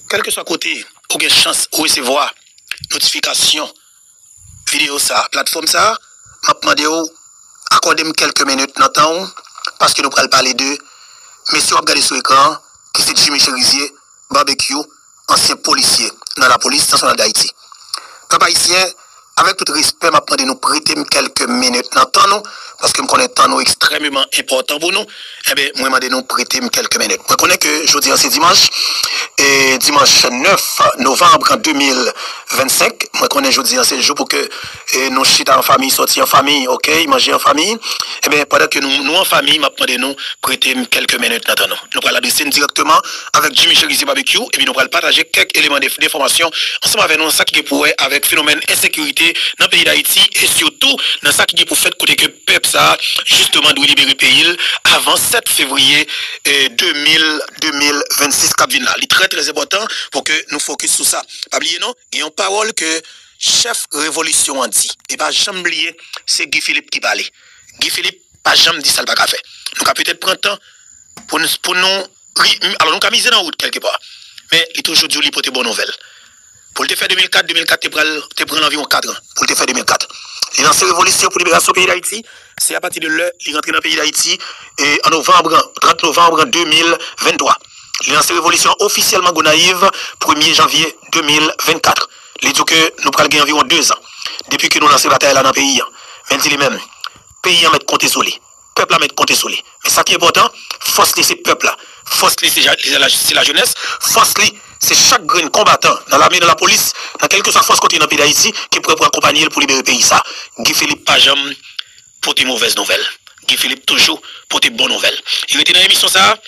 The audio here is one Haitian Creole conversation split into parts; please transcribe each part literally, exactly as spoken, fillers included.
kèlkeswa kote ou gen chans ou resevwa notifikasyon videyo sa, platfòm sa, m ap mande w akòde m kèlke minit nan tan w, paske nou pral pale de mesye w ap gade sou ekran an, ki se Jimmy Chérizier, Barbecue, ansyen polisye nan Lapolis Nasyonal d Ayiti. Pèp ayisyen, avèk tout respè, m ap mande nou prete m kèlke minit nan tan nou, paske m konnen tan nou ekstrèmeman enpòtan pou nou. Enben, mwen mande nou prete m kèlke minit. Mwen konnen ke jodi an se dimanch, e dimanch nèf novanm de mil vennsenk, mwen konnen jodi an se jou pou ke, e, nou chita an fanmi, sòti an fanmi, oke, manje an fanmi. Enben, pandan ke nou, nou an fanmi, m ap mande nou prete m kèlke minit nan tan nou. Nou pral adrese n dirèkteman avèk Jimmy Chérizier Barbecue, epi nou pral pataje kèk eleman de, de enfòmasyon ansanm avèk nou nan sa ki gen pou wè avèk fenomèn ensekirite nan peyi Dayiti, e sitou nan sa ki gen pou fèt kote ke pèp sa a, jisteman, dwe libere peyi l avan sèt fevriye, e, de mil, de mil vennsis k ap vin la. Li trè, trè enpòtan pou ke nou fokis sou sa. Pa bliye non, gen yon pawòl ke chèf revolisyon an di. E pa janm bliye, se Guy Philippe ki pale. Guy Philippe pa janm di sa l pa ka fè. Nou ka petèt pran tan pou n, pou nou ri-, alò, nou ka mize nan wout kèlkepa. Men li toujou di w li pote bon nouvèl. Pou l te fè de mil kat, de mil kat te pral, te pran l anviwon kat an pou l te fè de mil kat. Li lanse revolisyon pou liberasyon peyi Dayiti. Se apati de lè li rantre nan peyi Dayiti, e, an novanm, trant novanm de mil venntwa. Li lanse revolisyon ofisyèlman Gonayiv premye janvye de mil vennkat. Li di w ke nou pral gen anviwon dezan depi ke nou lanse batay la nan peyi an. Men l di li menm, peyi an mèt konte sou li. Pèp la mèt konte sou li. Men sa ki enpòtan, fòs li se pèp la. Fòs li se ja-, se la, se lajenès. Fòs li se chak grenn konbatan nan lame, nan lapolis, nan kèlkeswa fòs kote nan peyi Dayiti ki prè pou akonpanye l pou libere peyi sa. Guy Philippe pa janm pote movèz nouvèl. Guy Philippe toujou pote bon nouvèl. E rete nan emisyon sa a,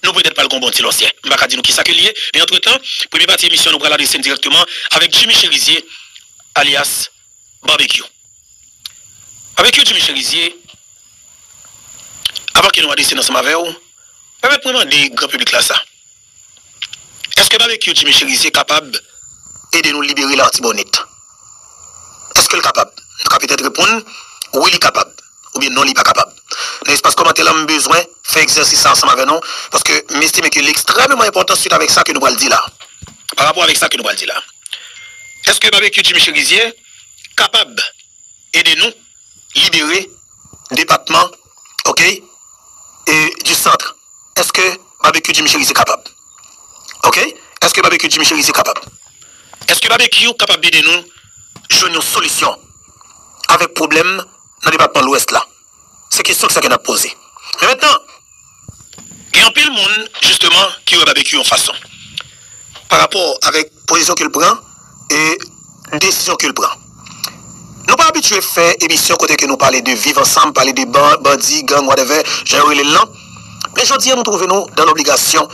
nou petèt pral gon bon ti lòsyè. M pa ka di nou kisa ke l ye, men antretan, premye pati emisyon nou pral adrese n dirèkteman avèk Jimmy Chérizier, alyas Barbecue. Barbecue, Jimmy Chérizier, avan ke nou adrese n ansanm avè w, pèmèt mwen mande gran piblik la sa. Èske Barbecue Jimmy Chérizier kapab ede nou libere Latibonit? Èske l kapab? Nou ka petèt reponn, wi, li kapab. Oubyen non, li pa kapab. Nan espas kòmantè la, m bezwen fè egzèsis sa ansanm avè nou, paske m estime ke li ekstrèmeman enpòtan swit avèk sa ke nou pral di la. Pa rapò avèk sa ke nou pral di la. Èske Barbecue Jimmy Chérizier kapab ede nou libere depatman, oke, e di sant? Èske Barbecue Jimmy Chérizier kapab? Oke? Èske Barbecue Jimmy Chérizier kapab? Èske Barbecue kapab ede nou jwenn yon solisyon avèk pwoblèm nan depatman Lwès la? Se kesyon sa ke n ap poze. Men mentnan, gen anpil moun, jisteman, ki wè Barbecue yon fason pa rapò avèk pozisyon ke l pran e desizyon ke l pran. Nou pa abitye fè emisyon kote ke nou pale de viv ansanm, pale de ban-, bandi, gang, whatever, jan yo rele l lan. Men jodi a, nou twouve nou dan lobligasyon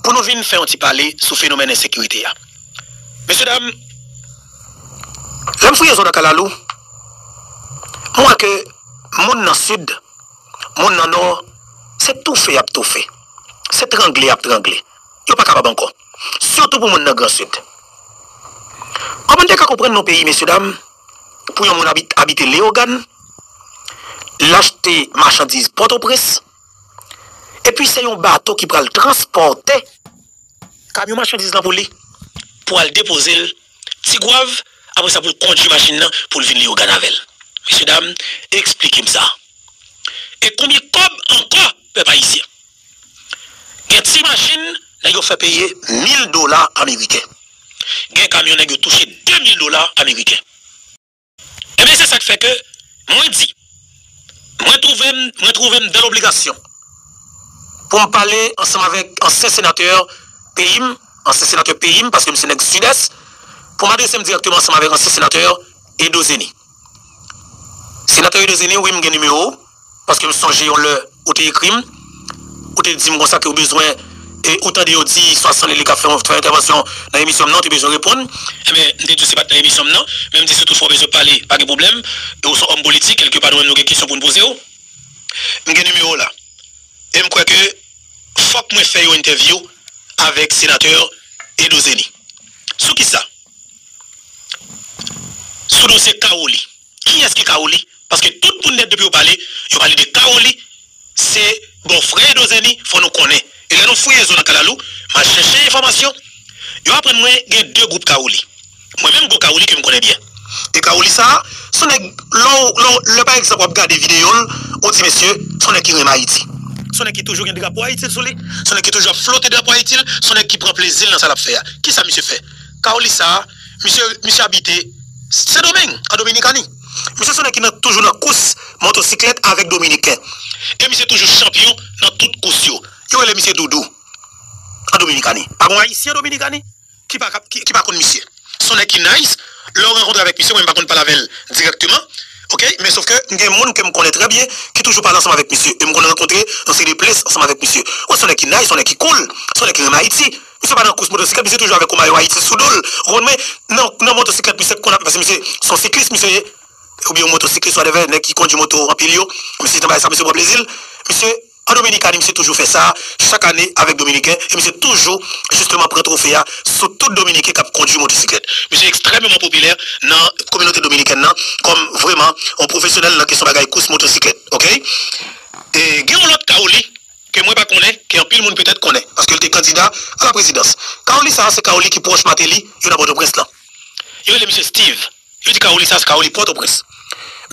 pou nou vin fè yon ti pale sou fenomèn ensekirite a. Mesye dam, lè m fouye zòn nan kalalou, m wè ke moun nan sid, moun nan nò, se toufe y ap toufe. Se trangle y ap trangle. Yo pa kapab ankò. Sitou pou moun nan Gran Sid. Kòman n te ka konprann nan peyi, mesye dam, pou yon moun abit-, abite Leyogàn, l achte machandiz Pòtoprens, epi se yon bato ki pral transpòte kamyon machandiz lan pou li, pou al depoze l Tigwav, apre sa pou l kondui machin nan pou l vin Leyogàn avè l. Mesye dam, eksplike m sa. E konbyen kòb ankò, pèp ayisyen? Gen ti machin, nèg yo fè peye mil dola ameriken. Gen kamyon, nèg yo touche de mil dola ameriken. Ebyen, se sa k fè ke mwen di, mwen twouve m, mwen twouve m dan lobligasyon pou m pale ansanm avèk ansyen senatè peyi m, ansyen senatè peyi m, paske m se nèg Sidès, pou m adrese m dirèkteman ansanm avèk ansyen senatè Edo Zeni. Senatè Edo Zeni, wi, m gen nimewo w, paske m sonje yon lè ou te ekri m, ou te di m konsa ke ou bezwen, e ou tande yo di Swasann Lili k ap fè yon, fè yon entèvansyon nan emisyon m nan, ou te bezwen reponn. Ebyen, m te di w se pa t nan emisyon m nan, men m di si toutfwa ou bezwen pale, pa gen pwoblèm, e ou se yon òm politik, kèlkepa nou menm nou gen kesyon pou n poze w. M gen nimewo w la. E m kwè ke fòk mwen fè yon entèvyou avèk senatè Edo Zeni. Sou kisa? Sou dosye Kawoli. Kiyès ki Kawoli? Paske tout moun nèt depi yo pale, yo pale de Kawoli, se bòfrè Edo Zeni, fò nou konnen. E lè nou fouye zo nan kalalou, m al chèche enfòmasyon, Yo aprann mwen gen de gwoup Kaoli. Mwen menm gon Kaoli ke m konnen byen. E Kaoli sa, se yon nèg, lè w, lè w, lè pa egzanp w ap gade videyo l, ou di mesye, se yon nèg ki renmen Ayiti. Se yon nèg ki toujou gen drapo Ayiti l sou li. Se yon nèg ki toujou ap flote drapo Ayiti l. Se yon nèg ki pran plezi l nan sa l ap fè a. Kisa misye fè? Kaoli sa, misye, misye abite Sendomeng, an Dominikani. Misye se yon nèg ki nan, toujou nan kous motosiklèt avèk Dominiken. E misye toujou chanpyon nan tout kous yo. Yo rele misye Doudou an Dominikani. Pa gon Ayisyen Dominikani ki pa, ki, ki pa konn misye. Se yon nèg ki nice. Lè w rankontre avèk misye, mwen m pa konn pale avè l dirèkteman. Oke? Men sòf ke m gen moun ke m konnen trè byen ki toujou pale ansanm avèk misye. E m konn rankontre nan seri de ples ansanm avèk misye. Wè, se yon nèg ki nice, se yon nèg ki cool, se yon nèg ki renmen Ayiti. Misye pa nan kous motosiklèt, misye toujou avèk yon mayo Ayiti sou do l. Ou konprann mwen? Nan, nan motosiklèt, misye konn ap, paske misye se yon siklis, misye ye. Oubyen yon motosiklis, whatever, nèg ki kondui moto anpil yo. Misye nan bagay sa, misye pran plezi l. Misye, an Dominikani, misye toujou fè sa, chak ane avèk Dominiken, e misye toujou, jisteman, pran twofe a sou tout Dominiken k ap kondui motosiklèt. Misye ekstrèmeman popilè nan kominote dominikèn nan, kòm vrèman yon pwofesyonèl nan kesyon bagay kous motosiklèt, oke? E gen yon lòt Kaoli, ke mwen pa konnen, ke anpil moun petèt konnen, paske l te kandida a la prezidans. Kaoli sa a, se Kaoli ki pwòch Martelly, yo nan Pòtoprens lan. Yo rele misye Steve. Yo di Kaoli sa, se Kaoli Pòtoprens.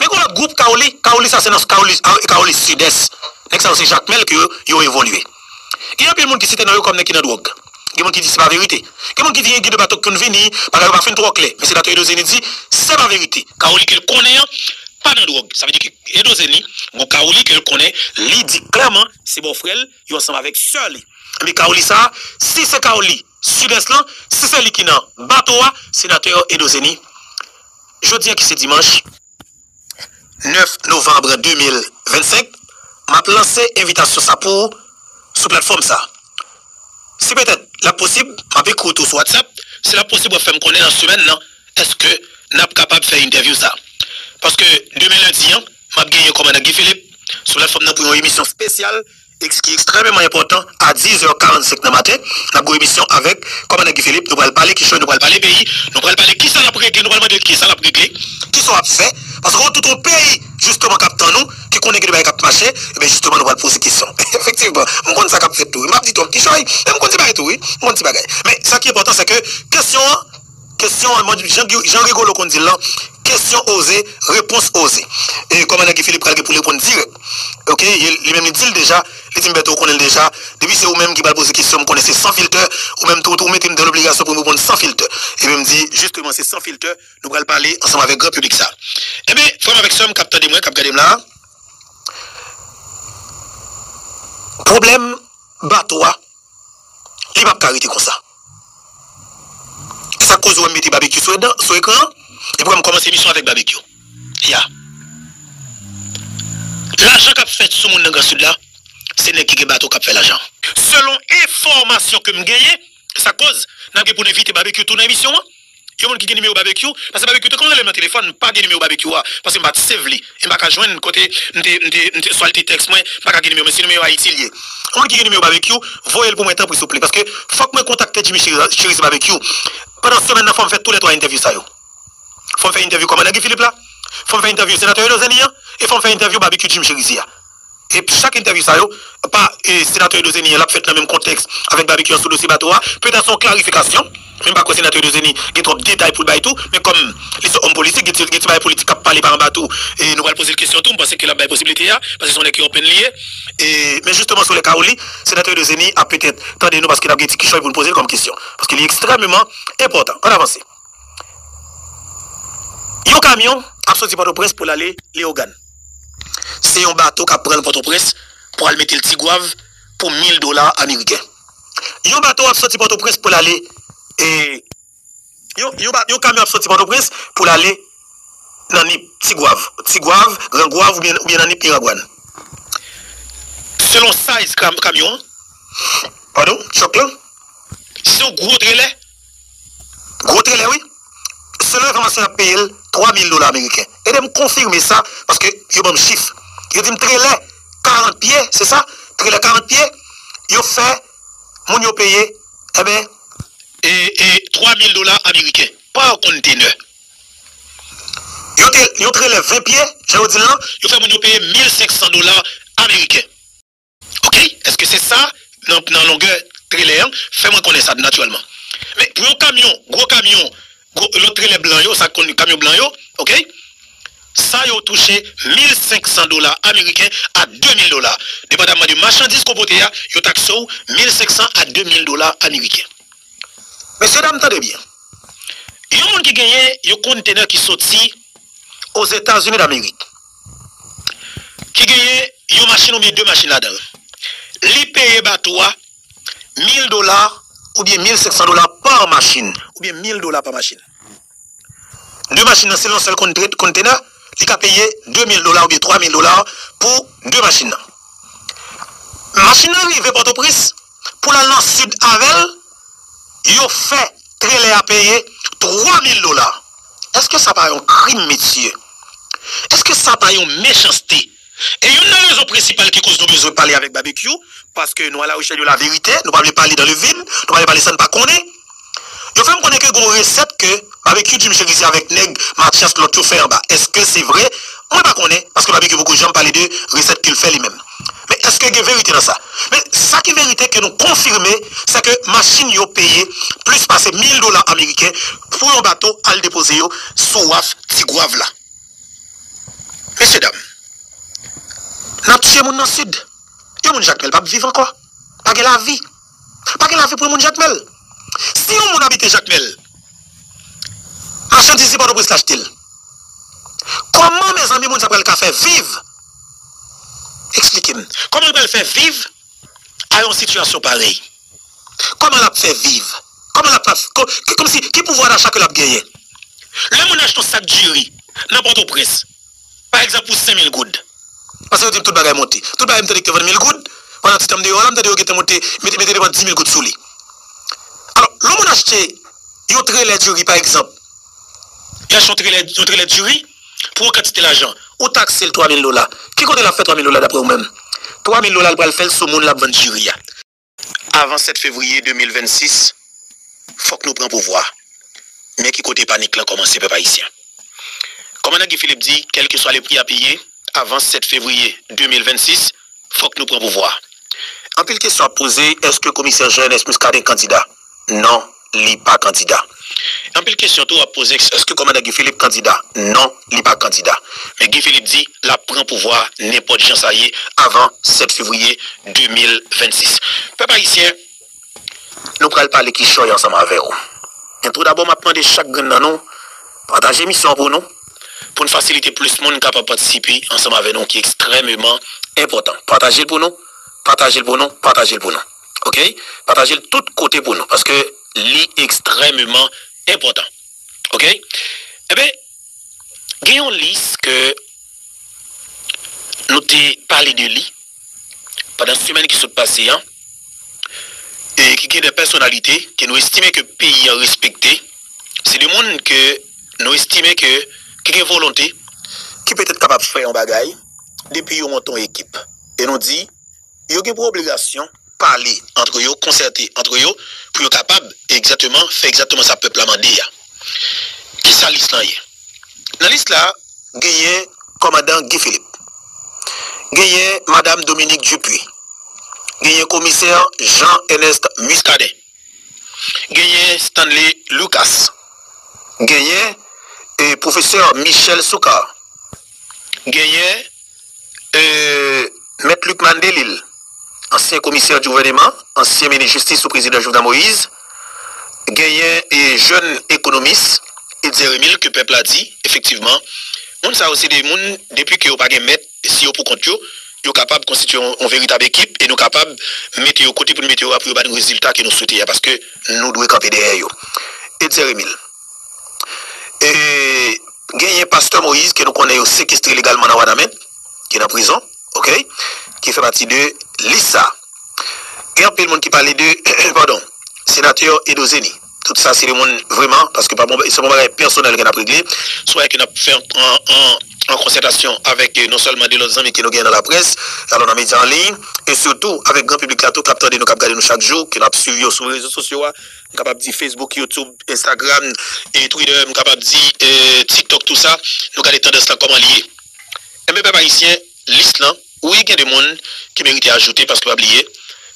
Men gen lòt gwoup Kaoli, Kaoli sa se nan Kaoli, Kaoli Sidès. Nèg sa yo se Jakmèl ke yo, yo evolye. Gen anpil moun ki site non yo kòm nèg ki nan dwòg. Gen moun ki di se pa verite. Gen moun ki di gen de bato ki konn vini, bagay yo pa fin twò klè. Men senatè Edozeni di se pa verite. Kaoli ke l konnen an pa nan dwòg. Sa vle di ke Edozeni, gon Kaoli ke l konnen, li di klèman se bòfrè l, yo ansanm avèk sè li. Ebyen Kaoli sa, si se Kaoli Sidès lan, si se li ki nan bato a, senatè Edozeni, jodi a ki se dimanch nèf novanm de mil vennsenk, m ap lanse envitasyon sa pou ou sou platfòm sa. Si petèt l ap posib, m ap ekri w tou sou WhatsApp. Si l ap posib, w ap fè m konnen nan semèn nan, èske n ap kapab fè entèvyou sa. Paske demen lendi an, m ap genyen kòmandan Guy Philippe sou platfòm nan pou yon emisyon espesyal, eks-, ki ekstrèmeman enpòtan, a diz è karannsenk nan maten. N ap gen yon emisyon avèk kòmandan Guy Philippe. Nou pral pale kichòy, nou pral pale peyi, nou pral pale kisa l ap regle, nou pral mande l kisa l ap regle, kisa w ap fè. Paske tout yon peyi, jisteman, k ap tann ou, ki konnen gen de bagay k ap mache, ebyen, jisteman, nou pral poze kesyon. Efektivman, m konn sa k ap fèt tou wi. M ap di twòp kichòy, men m konn ti bagay tou wi. M konn ti bagay. Men sa ki enpòtan, se ke kesyon an, kesyon an, mwen, jan, jan Rigolo konn di l lan, kesyon oze, repons oze. E kòmandan Guy Philippe pral gen pou l reponn dirèk. Oke, e li menm li di l deja, li di m Bèto, ou konnen l deja. Depi se ou menm ki pral poze kesyon, m konnen se san filtè. Ou menm tou, ou mete m dan lobligasyon pou m reponn san filtè. Ebyen m di, jisteman, se san filtè. Nou pral pale ansanm avèk gran piblik sa. Ebyen, frè m avèk sè m k ap tande mwen, k ap gade m la, pwoblèm bato a, li p ap ka rete konsa. E sa k koz ou wè m mete Babekyou sou edan, sou ekran an, epi wè m kòmanse emisyon avèk Babekyou. Ya. Lajan k ap fèt sou moun nan Gran Sid la, se nèg ki gen bato k ap fè lajan. Selon enfòmasyon ke m genyen, sa k koz n ap gen pou n envite Babekyou tou nan emisyon an. Yon moun ki gen nimewo Babekyou, paske Babekyou te konn rele m nan telefòn, m pa gen nimewo Babekyou a, paske m pa t save li, e m pa ka jwenn kote m te, m te, m te, swa l te tèks mwen, m pa ka gen nimewo, men se nimewo Ayiti l ye. Yon moun ki gen nimewo Babekyou, voye l pou mwen tanpri souple, paske fòk mwen kontakte Jimmy Cheri-, Cherizier Babekyou. Pandan semèn nan, fò m fè toulètwa entèvyou sa yo. Fò m fè entèvyou kòmandan Guy Philippe la, fò m fè entèvyou senatè Edo Zenny an, e fò m fè entèvyou Babekyou Jimmy Cherizier a. E chak entèvyou sa yo, pa, e, senatè Edo Zenny an, l ap fèt nan menm kontèks avèk Babekyou an sou dosye bato a. Petèt se yon klarifikasyon, men m pa kwè senatè Edo Zenny gen twòp detay pou l bay tou, men kòm li se òm politik, gen ti, gen ti bagay politik k ap pale pa anba tou, e nou pral poze l kesyon tou, m panse ke l ap bay posiblite a, paske se yon nèg ki open li ye. E, men jisteman, sou lè ka ou li, senatè Edo Zenny ap petèt tande nou, paske n ap gen ti kichòy pou n poze l kòm kesyon, paske li ekstrèmeman enpòtan. Ann avanse. Yon kamyon ap soti Pòtoprens pou l ale Leyogàn. Se yon bato k ap pran l Pòtoprens pou al mete l Tigwav pou mil dola ameriken. Yon bato ap soti Pòtoprens pou l ale, e, yon, yon ba-, yon kamyon ap soti Pòtoprens pou l ale nan Nip, Tigwav, Tigwav, Grangwav oubyen, oubyen nan Nip, Miragwàn. Selon size kam-, kamyon an, padon, chòk lan, se yon gwo trelè. Gwo trelè, wi. Selon enfòmasyon, y ap peye l twa mil dola ameriken. Ede m konfime sa, paske yo ban m chif. Yo di m trelè karant pye, se sa? Trelè karant pye, yo fè moun yo peye, enben, e, e, twa mil dola ameriken pa kontenè. Yo te, yon trelè ven pye, jan yo di l lan, yo fè moun yo peye mil senk san dola ameriken. Oke? Èske se sa, nan, nan longè trelè an? Fè mwen konnen sa natirèlman. Men pou yon kamyon, gwo kamyon, gwo, lòt trelè blan yo, sa k konn kamyon blan yo, oke? Sa yo touche mil senk san dola ameriken a de mil dola. Depandaman de machandiz ke w pote a, yo takse w mil senk san a de mil dola ameriken. Mesye dam, tande byen. Yon moun ki genyen yon kontena ki soti Ozetazini Damerik, ki genyen yon machin oubyen de machin ladan l, li peye bato a mil dola oubyen mil senk san dola pa machin, oubyen mil dola pa machin. De machin nan, se yon sèl kontre-, kontena, li ka peye de mil dola oubyen twa mil dola pou de machin nan. Machin nan rive Pòtoprens, pou l al nan sid avè l, yo fè trelè a peye twa mil dola. Èske sa pa yon krim, mesye? Èske sa pa yon mechanste? E youn nan rezon prensipal ki koz nou bezwen pale avèk Babekyou, paske nou à la recherche de la vérité, nou pa vle pale dans le vide, nou pa vle pale sa n pa konnen. Yo fè m konnen ke gon resèt ke Babekyou, Jim Cherizier avèk nèg Mathias lòt yo fè anba. Èske se vre? Mwen pa konnen, paske Babekyou poko janm pale de resèt ke l fè li menm. Men èske gen verite nan sa? Men sa ki verite ke nou konfime, se ke machin yo peye plis pase mil dola ameriken pou yon bato al depoze yo sou waf Tigwav la. Mesye dam, n ap tiye moun nan sid. Yon moun Jakmèl p ap viv ankò. Pa gen lavi. Pa gen lavi pou yon moun Jakmèl. Si yon moun abite Jakmèl, machandiz li Pòtoprens l achte l. Kòman, mezanmi, moun sa pral ka fè viv? Eksplike m. Kòman l pral fè viv a yon sitiyasyon parèy? Kòman l ap fè viv? Kòman l ap fè, ko-, ki, kòmsi, ki pouvwa dacha ke l ap genyen? Lè moun achte yon sak diri nan Pòtoprens, pa egzanp, pou senk mil goud. Paske yo di m tout bagay monte. Tout bagay m tande ki te vann mil goud, pandan ti tan m deyò la, m tande yo gentan monte, mete, mete devan dis mil goud sou li. Alò, lè yon moun achte yon trelè diri, pa egzanp, li achte yon trelè, yon trelè diri pou yon kantite lajan, ou takse l twa mil dola. Ki kote l ap fè twa mil dola daprè ou menm? Twa mil dola l pral fè l sou moun l ap vann diri a. Avan sèt fevriye de mil vennsis, fòk nou pran pouvwa. Men ki kote panik lan kòmanse, pèp ayisyen. Kòmandan Guy Philippe di, kèlkeswa le pri a peye, avan sèt fevriye de mil vennsis, fòk nou pran pouvwa. Anpil kesyon ap poze, èske komisè Jean Ernest Muscadin kandida? Non, li pa kandida. Anpil kesyon tou ap poze, èske kòmandan Guy Philippe kandida? Non, li pa kandida. Men Guy Philippe di l ap pran pouvwa a nenpòt jan sa ye avan sèt fevriye de mil vennsis. Pèp ayisyen, nou pral pale kichòy ansanm avè w. Men tou dabò, m ap mande chak grenn nan nou, pataje emisyon an pou nou, pou n fasilite plis moun kapab patisipe ansanm avè nou, ki ekstrèmeman enpòtan. Pataje l pou nou, pataje l pou nou, pataje l pou nou. Oke? Pataje l tout kote pou nou, paske li ekstrèmeman enpòtan. Oke? Enben, gen yon lis ke nou te pale de li pandan semèn ki sot pase an, e ki gen de pèsonalite ke nou estime ke peyi an respekte. Se de moun ke nou estime ke, ki gen volonte, ki petèt kapab fè yon bagay, depi yo monte yon ekip. E nou di, yo gen pou obligasyon pale antre yo, konsète antre yo, pou yo kapab egzakteman fè egzakteman sa pèp la mande a. Kisa lis lan ye? Nan lis la, genyen kòmandan Guy Philippe, genyen madam Dominique Dupuy, genyen komisè Jean Ernest Muscadin, genyen Stanley Lucas, genyen, e, pwofesè Michel Soukar, genyen, e, mèt Lucmane Delille, ansyen komisè di gouvèneman, ansyen minis jistis sou prezidan Jovenel Moïse, genyen, e, jèn ekonomis, Etzer Emile, ke pèp la di, efektivman, moun sa yo se de moun, depi ke yo pa gen mèt, si yo pou kont yo, yo kapab konstitye yon, yon veritab ekip e nou kapab mete yo kote pou nou mete yo a pou yo ba nou rezilta ke nou swete a, paske nou dwe kanpe dèyè yo. Etzer Emile. E genyen pastè Moïse ke nou konnen yo sekestre legalman nan Wanament, ki nan prizon, oke, ki fè pati de lis sa. Gen anpil moun ki pale de, padon, senatè Edo Zeni. Tout sa se de moun vrèman, paske pa bon, se bon bagay pèsonèl ke n ap regle, swa ke n ap fè an, an, an konsètasyon avèk, eh, non sèlman de lòt zanmi ke nou gen nan laprès, alò nan medya an liy, e sitou avèk gran piblik la tou k ap tande nou, k ap gade nou chak jou, ke n ap swiv yo sou rezo sosyo a, m kapab di Facebook, YouTube, Instagram, e Twitter, m kapab di, eh, TikTok, tou sa, nou gade tandans lan kòman li ye. Enben, pèp ayisyen, lis lan, wi, gen de moun ki merite ajoute, paske pa bliye,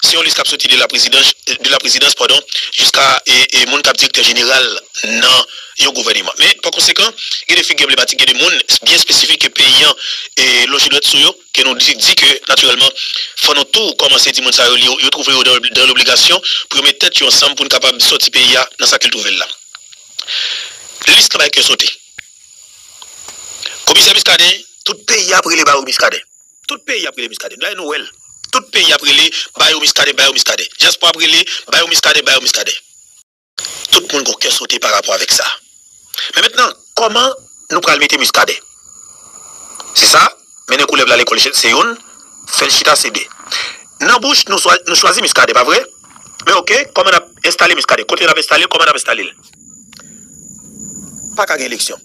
Se yon lis k ap soti de la prezidans, de la prezidans, padon, jiska e, e moun k ap direktè jeneral nan yon gouvèneman. Men, pa konsekan, gen de figi anblematik, gen de moun byen espesifik ke peyi an e, lonje dwèt sou yo, ke nou di, di ke, natirèlman, fò nou tou kòmanse di moun sa yo, yo, yo twouve yo dan, dan lobligasyon pou yo met tèt yo ansanm pou n kapab sòti peyi a nan sa ke l twouve l la. Lis lan bay kè sote. Komisè Muscadin, tout peyi a ap rele ba yo Muscadin. Tout peyi ap rele Muscadin. Dayè nou wè l. Tout peyi ap rele ba yo Muscadin, ba yo Muscadin. Dyaspora ap rele ba yo Muscadin, ba yo Muscadin. Tout moun gon kè sote pa rapò avèk sa. Men mentnan, kòman nou pral mete Muscadin? Se sa, mennen koulèv la lekòl se youn, fè l chita se de. Nan bouch, nou, swa, nou chwazi Muscadin, pa vre? Men oke, kòman n ap enstale Muscadin? Kote n ap enstale l? Kòman n ap enstale l? Pa ka gen eleksyon.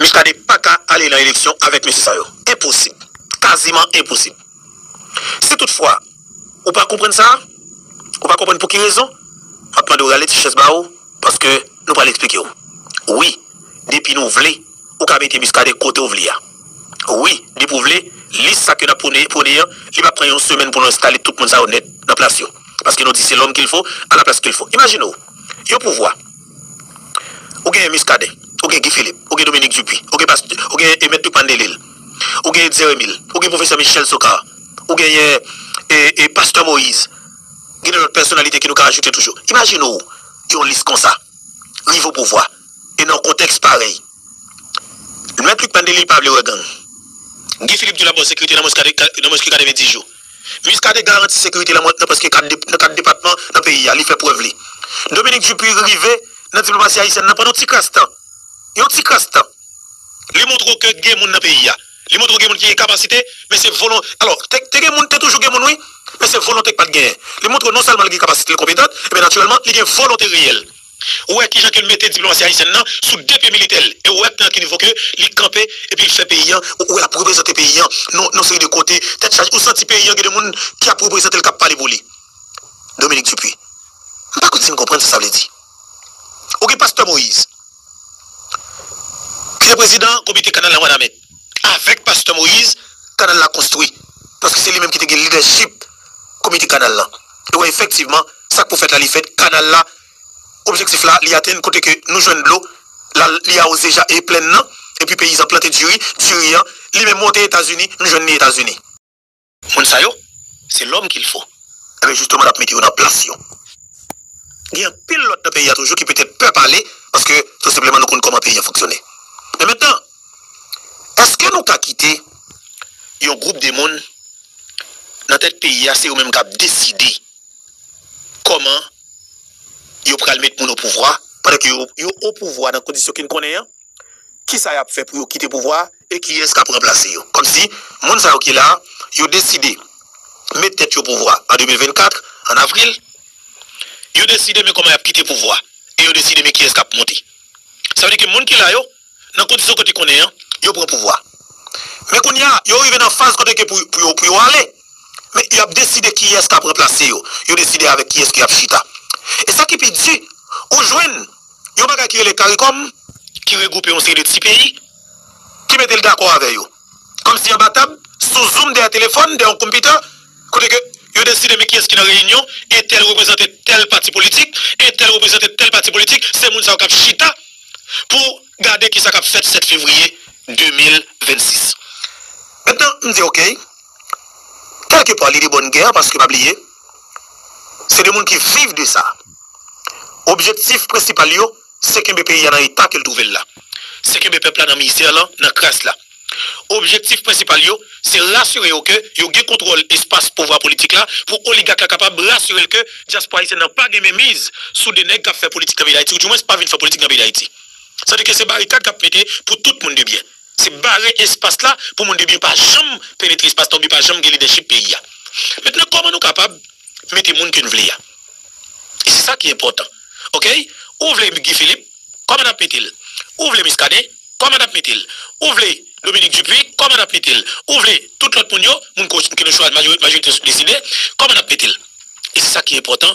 Muscadin pa ka ale nan eleksyon avèk mesye sa yo. Enposib. Kaziman enposib. Si toutfwa, ou pa konprann sa, ou pa konprann pou ki rezon, m ap mande w rale ti chèz ba ou, paske nou pral eksplike w. Wi, depi nou vle, ou ka mete Muscadin kote w vle a. Wi, depi w vle, lis sa ke n ap pwone, pwone an, li p ap pran yon semèn pou nou enstale tout moun sa yo nèt nan plas yo. Paske nou di c'est l'homme qu'il faut à la place qu'il faut. Imajine w, yon pouvwa. Ou gen Muscadin, ou gen Guy Philippe, ou gen Dominique Dupuy, ou gen pastè, ou gen e, Mèt Luc Mandelil, ou gen Etzer Emile, ou gen pwofesè Michel Socar, ou genyen e, e, pastè Moïse, gen de lòt pèsonalite ke nou ka ajoute toujou. Imajine w yon lis konsa rive o pouvwa e nan yon kontèks parèy. Mèt Luc Mandelil pa vle wè gang. Guy Philippe di l ap ba w sekirite nan moske, nan moske katrevenndis jou. Muscadin garanti sekirite nan, nan prèske kat de, nan kat depatman nan peyi a, li fè prèv li. Dominique Dupuy rive nan diplomasi ayisyèn nan pandan yon ti kras tan. Yon ti kras tan. Li montre w ke gen moun nan peyi a. Li montre w gen moun ki gen kapasite, men se volon-, alò, te, te gen moun, te toujou gen moun, wi, men se volonte k pa t genyen. Li montre w non sèlman li gen kapasite, li konpetan, men natirèlman, li gen volonte reyèl. Ou wè kijan ke l mete diplomasi ayisyèn nan sou de pye militè l, e ou wè nan ki nivo ke li kanpe, epi l fè peyi an, ou, ou wè l ap reprezante peyi an nan, nan seri de kote, tèt chaje, ou santi peyi an gen de moun ki ap reprezante l, k ap pale pou li. Dominique Dupuy. M pa konn si n konprann sa sa vle di. Ou gen pastè Moïse, ki te prezidan komite kanal nan Wanament. Avèk pastè Moïse, kanal la konstwi. Paske se li menm ki te gen lidèchip komite kanal lan. E wè, efektivman, sa k pou fèt la, li fèt. Kanal la, objektif la, li atenn kote ke nou jwenn dlo, la, li awoze ja e plèn nan, epi peyizan plante diri, diri an, li menm monte Etazini, nou jwenn li Etazini. Moun sa yo, c'est l'homme qu'il faut. Enben, jisteman, n ap mete yo nan plas yo. Gen anpil lòt nan peyi a toujou ki petèt pè pale, paske tou senpleman nou konn kòman peyi a fonksyone. Men mentnan, èske nou ka kite yon gwoup de moun nan tèt peyi a, se yo menm k ap deside kòman yo pral met moun o pouvwa, pandan ke yo, yo o pouvwa nan kondisyon ke n konnen an? Kisa y ap fè pou yo kite pouvwa a e kiyès k ap ranplase yo? Kòmsi moun sa yo ki la a, yo deside met tèt yo pouvwa an de mil vennkat, an avril, yo deside men kòman y ap kite pouvwa a e yo deside men kiyès k ap monte. Sa vle di ke moun ki la yo, nan kondisyon kote konnen an, yo pran pouvwa a. Men kounye a, yo rive nan faz kote ke pou, pou yo, pou yo ale, men y ap deside kiyès k ap ranplase yo. Yo deside avèk kiyès ke y ap chita. E sa ki pi di, ou jwenn yon bagay ki rele CARICOM, ki regwoupe yon seri de ti peyi, ki mete l dakò avè yo. Kòmsi anba tab, sou Zoom, dèyè telefòn, dèyè yon konpitè, kote ke yo deside men kiyès ki nan reyinyon, entèl reprezante tèl pati politik, entèl reprezante tèl pati politik, se moun sa yo k ap chita pou gade kisa k ap fèt sèt fevriye de mil vennsis. Mentnan, m di, oke, kèlkepwa li de bòn gè, paske pa bliye, se de moun ki viv de sa. Objektif prensipal yo, se kenbe peyi a nan eta ke l twouve l la. Se kenbe pèp la nan mizè lan, nan kras la. Objektif prensipal yo, se rasire yo ke yo gen kontwòl espas pouvwa politik la, pou oligak la kapab rasire l ke dyaspora ayisyèn nan pa gen menmiz sou de nèg k ap fè politik nan peyi Dayiti, ou dimwens pa vin fè politik nan peyi Dayiti. Sa vle di ke se barikad k ap mete pou tout moun de byen. Se bare espas la pou moun de byen pa janm penetre espas la oubyen pa janm gen lidèchip peyi a. Mentnan, kòman nou kapab mete moun ke n vle a? E se sa ki enpòtan. Oke? Ou vle Guy Philippe, kòman n ap mete l? Ou vle Muscadin, kòman n ap mete l? Ou vle Dominique Dupuy, kòman n ap mete l? Ou vle tout lòt moun yo, moun ke, ke nou chwazi, majori-, majorite deside, kòman n ap mete l? E se sa ki enpòtan,